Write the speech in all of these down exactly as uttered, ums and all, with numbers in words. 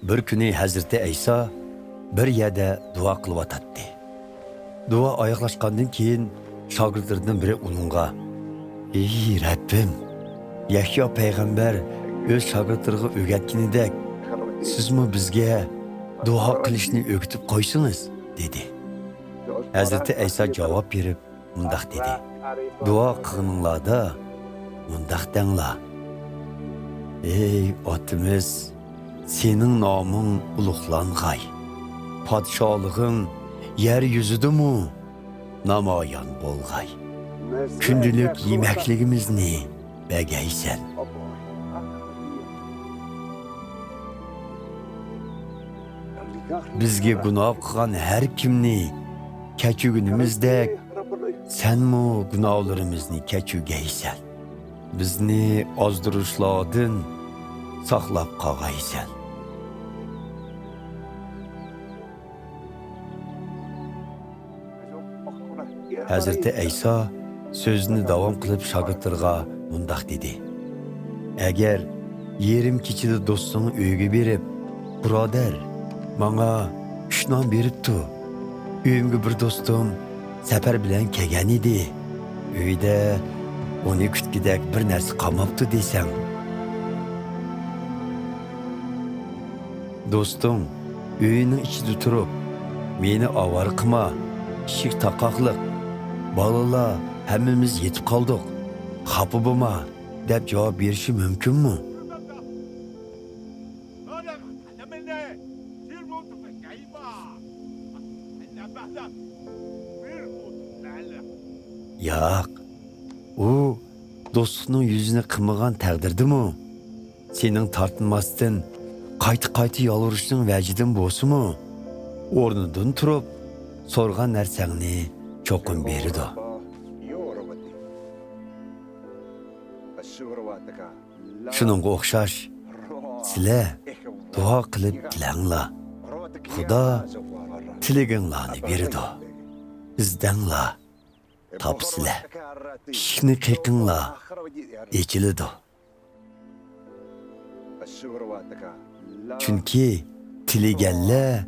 بىر كۈنى ھەزرىتى ئەيسا بىر يەردە دۇئا قىلىۋاتاتتى. دۇئا ئاياغلاشقاندىن كېيىن شاگىرتلىرىدىن بىرى ئۇنىڭغا، «ئى رەببىم، يەھيا پەيغەمبەر ئۆز شاگىرتلىرىغا ئۆگەتكىنىدەك، سىزمۇ بىزگە دۇئا قىلىشنى ئۆگىتىپ قويسىڭىز» دېدى. ھەزرىتى ئەيسا جاۋاب بېرىپ مۇنداق دېدى، «دۇئا قىلغىنىڭلاردا مۇنداق دەڭلار: ئەي ئاتىمىز، سېنىڭ نامىڭ ئۇلۇغلانغاي، پادىشاھلىقىڭ يەر يۈزىدىمۇ نامايان بولغاي. كۈندىلىك يېمەكلىكىمىزنى بەگەيسەن. بىزگە گۇناھ قىلغان ھەر كىمنى كەچۈرگىنىمىزدەك، سەنمۇ گۇناھلىرىمىزنى كەچۈرگەيسەن. بىزنى ئازدۇرۇشلاردىن ساقلاپ قالغايسەن.» ھەزرىتى ئەيسا سۆزىنى داۋام قىلىپ شاگىرتلىرىغا مۇنداق دېدى، «ئەگەر يېرىم كېچىدە دوستۇڭ ئۆيىگە بېرىپ، بۇرادەر، ماڭا ئۈچ نان بېرىپتۇ. ئۆيۈمگە بىر دوستۇم سەپەر بىلەن كەلگەن ئىدى. ئۆيدە ئۇنى كۈتكۈدەك بىر نەرسە قالماپتۇ» دېسەڭ. دوستۇڭ ئۆيىنىڭ ئىچىدە تۇرۇپ، «مېنى ئاۋارە قىلما، ئىشىك تاقاقلىق، بالىلار ھەممىمىز يېتىپ قالدۇق، خاپا بولما» دەپ جاۋاب بېرىشى مۇمكىنمۇ؟ ياق، ئۇ دوستلۇقنىڭ يۈزىنى قىلمىغان تەقدىردىمۇ، سېنىڭ تارتىنماستىن قايتا-قايتا يالۋۇرۇشنىڭ ۋەجىدىن بولسىمۇ، ئورنىدىن تۇرۇپ، سورىغان نەرسەڭنى چوقۇم بېرىدۇ. شۇنىڭغا ئوخشاش، سىلەر دۇئا قىلىپ تىلەڭلار. خۇدا تىلىگىڭلارنى بېرىدۇ. ئىزدەڭلار، تاپىسىلەر. ئىشىكنى قېقىڭلار، ئېچىلىدۇ. چۈنكى تىلىگەنلەر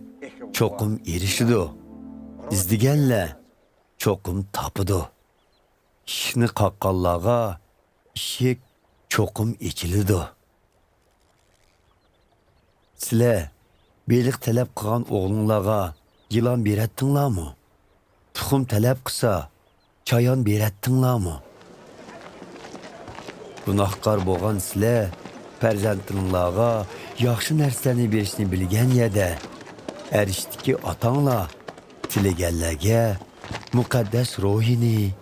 چوقۇم ئېرىشىدۇ، ئىزدىگەنلەر چوقۇم تاپىدۇ. ئىشىكنى قاققانلارغا ئىشىك چوقۇم ئېچىلىدۇ. سىلەر بېلىق تەلەپ قىلغان ئوغلۇڭلارغا يىلان بېرەتتىڭلارمۇ؟ تۇخۇم تەلەپ قىلسا، چايان بېرەتتىڭلارمۇ؟ گۇناھكار بولغان سىلەر پەرزەنتلىرىڭلارغا ياخشى نەرسىلەرنى بېرىشنى بىلگەن يەردە، ئەرشتىكى ئاتاڭلار تىلىگەنلەرگە مۇقەددەس روھىنى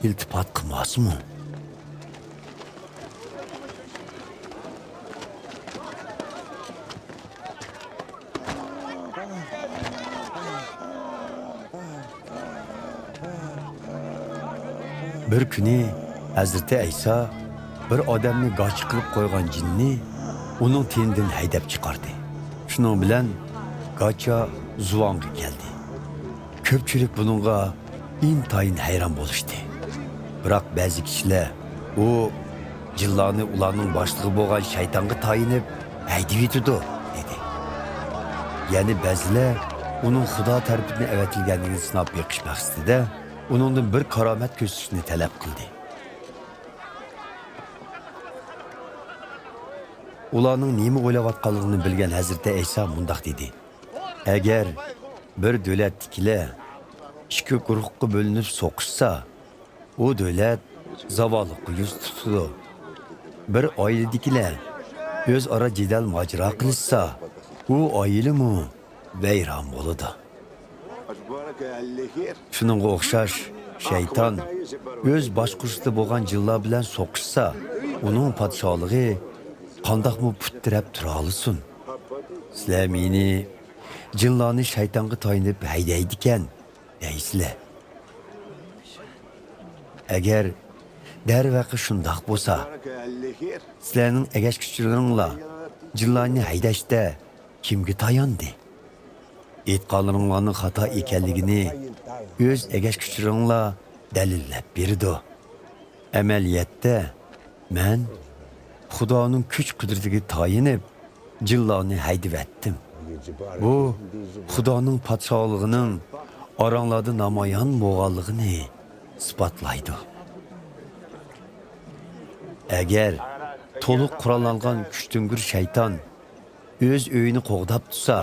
ئىلتىپات قىلماسمۇ؟ بىر كۈنى ھەزرىتى ئەيسا بىر ئادەمنى گاچا قىلىپ قويغان جىننى ئۇنىڭ تېنىدىن ھەيدەپ چىقاردى. شۇنىڭ بىلەن گاچا زۇۋانغا كەلدى. كۆپچىلىك بۇنىڭغا ئىنتايىن ھەيران بولۇشتى. بىراق بەزى كىشىلەر، «ئۇ جىنلارنى ئۇلارنىڭ باشلىقى بولغان شەيتانغا تايىنىپ ھەيدىۋېتىدۇ» دېدى. يەنە بەزىلەر ئۇنىڭ خۇدا تەرىپىدىن ئەۋەتىلگەنلىكىنى سىناپ بېقىش مەقسىتىدە ئۇنىڭدىن بىر كارامەت كۆرسىتىشنى تەلەپ قىلدى. ئۇلارنىڭ نېمە ئويلاۋاتقانلىقىنى بىلگەن ھەزرىتى ئەيسا مۇنداق دېدى، «ئەگەر بىر دۆلەتتىكىلەر ئىككى گۇرۇھقا بۆلۈنۈپ سوقۇشسا، ئۇ دۆلەت زاۋاللىققا يۈز تۇتىدۇ. بىر ئائىلىدىكىلەر ئۆزئارا جېدەل ماجىرا قىلىشسا، ئۇ ئائىلىمۇ ۋەيران بولىدۇ.» شۇنىڭغا ئوخشاش، شەيتان ئۆز باشقۇرۇشىدا بولغان جىنلار بىلەن سوقۇشسا، ئۇنىڭ پادىشاھلىقى قانداقمۇ پۇت تىرەپ تۇرالىسۇن؟ سىلەر مېنى جىنلارنى شەيتانغا تايىنىپ ھەيدەيدىكەن دەيسىلەر. ئەگەر دەرۋەقە شۇنداق بولسا، سىلەرنىڭ ئەگەشكۈچىلىرىڭلار جىنلارنى ھەيدەشتە كىمگە تاياندى؟ ئېيتقانلىرىڭلارنىڭ خاتا ئىكەنلىكىنى ئۆز ئەگەشكۈچىلىرىڭلار دەلىللەپ بېرىدۇ. ئەمەلىيەتتە، مەن خۇدانىڭ كۈچ-قۇدرىتىگە تايىنىپ، جىنلارنى ھەيدىۋەتتىم. بۇ خۇدانىڭ پادىشاھلىقىنىڭ ئاراڭلاردا نامايان بولغانلىقىنى ئىسپاتلايدۇ. ئەگەر تولۇق قوراللانغان كۈچتۈڭگۈر شەيتان ئۆز ئۆيىنى قوغداپ تۇرسا،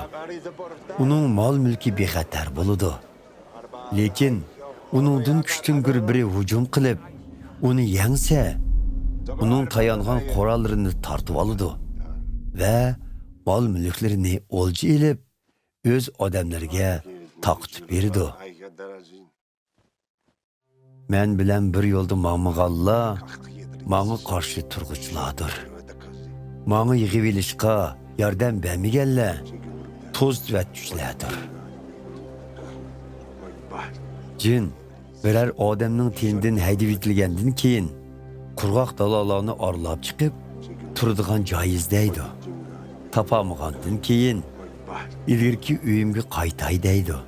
ئۇنىڭ مال-مۈلكى بىخەتەر بولىدۇ. لېكىن ئۇنىڭدىن كۈچتۈڭگۈر بىرى ھۇجۇم قىلىپ، ئۇنى يەڭسە، ئۇنىڭ تايانغان قوراللىرىنى تارتىۋالىدۇ ۋە مال-مۈلۈكلىرىنى ئولجا ئېلىپ، ئۆز ئادەملىرىگە تارقىتىپ بېرىدۇ. مەن بىلەن بىر يولدا ماڭمىغانلار ماڭا قارشى تۇرغۇچىلاردۇر. ماڭا يىغىۋېلىشقا ياردەم بەرمىگەنلەر توزۇتۇۋەتكۈچىلەردۇر. جىن بىرەر ئادەمنىڭ تېنىدىن ھەيدىۋېتىلگەندىن كېيىن، قۇرغاق دالالارنى ئارىلاپ چىقىپ، تۇرىدىغان جاي ئىزدەيدۇ. تاپالمىغاندىن كېيىن، ئىلگىرىكى ئۆيۈمگە قايتاي دەيدۇ.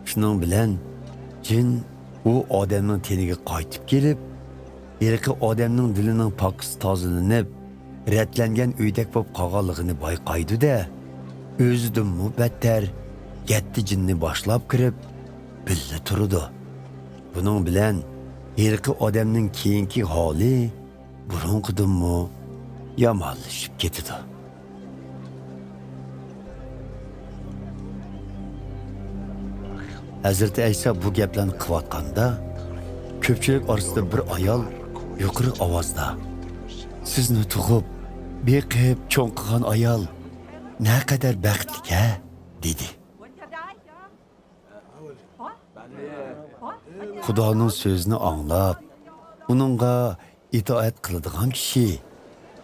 شۇنىڭ بىلەن جىن ئۇ ئادەمنىڭ تېنىگە قايتىپ كېلىپ، ھېلىقى ئادەمنىڭ دىلىنىڭ پاكىز تازىلىنىپ، رەتلەنگەن ئۆيدەك بولۇپ قالغانلىقىنى بايقايدۇ-دە، ئۆزىدىنمۇ بەتتەر يەتتە جىننى باشلاپ كىرىپ، بىللە تۇرىدۇ. بۇنىڭ بىلەن ھېلىقى ئادەمنىڭ كېيىنكى ھالى بۇرۇنقىدىنمۇ يامانلىشىپ كېتىدۇ. ھەزرىتى ئەيسا بۇ گەپلەرنى قىلىۋاتقاندا، كۆپچىلىك ئارىسىدا بىر ئايال يۇقىرى ئاۋازدا، «سىزنى تۇغۇپ، بېقىپ، چوڭ قىلغان ئايال نەقەدەر بەختلىك-ھە!» دېدى. خۇدانىڭ سۆزىنى ئاڭلاپ، ئۇنىڭغا ئىتائەت قىلىدىغان كىشى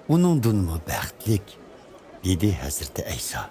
ئۇنىڭدىنمۇ بەختلىك، دېدى ھەزرىتى ئەيسا.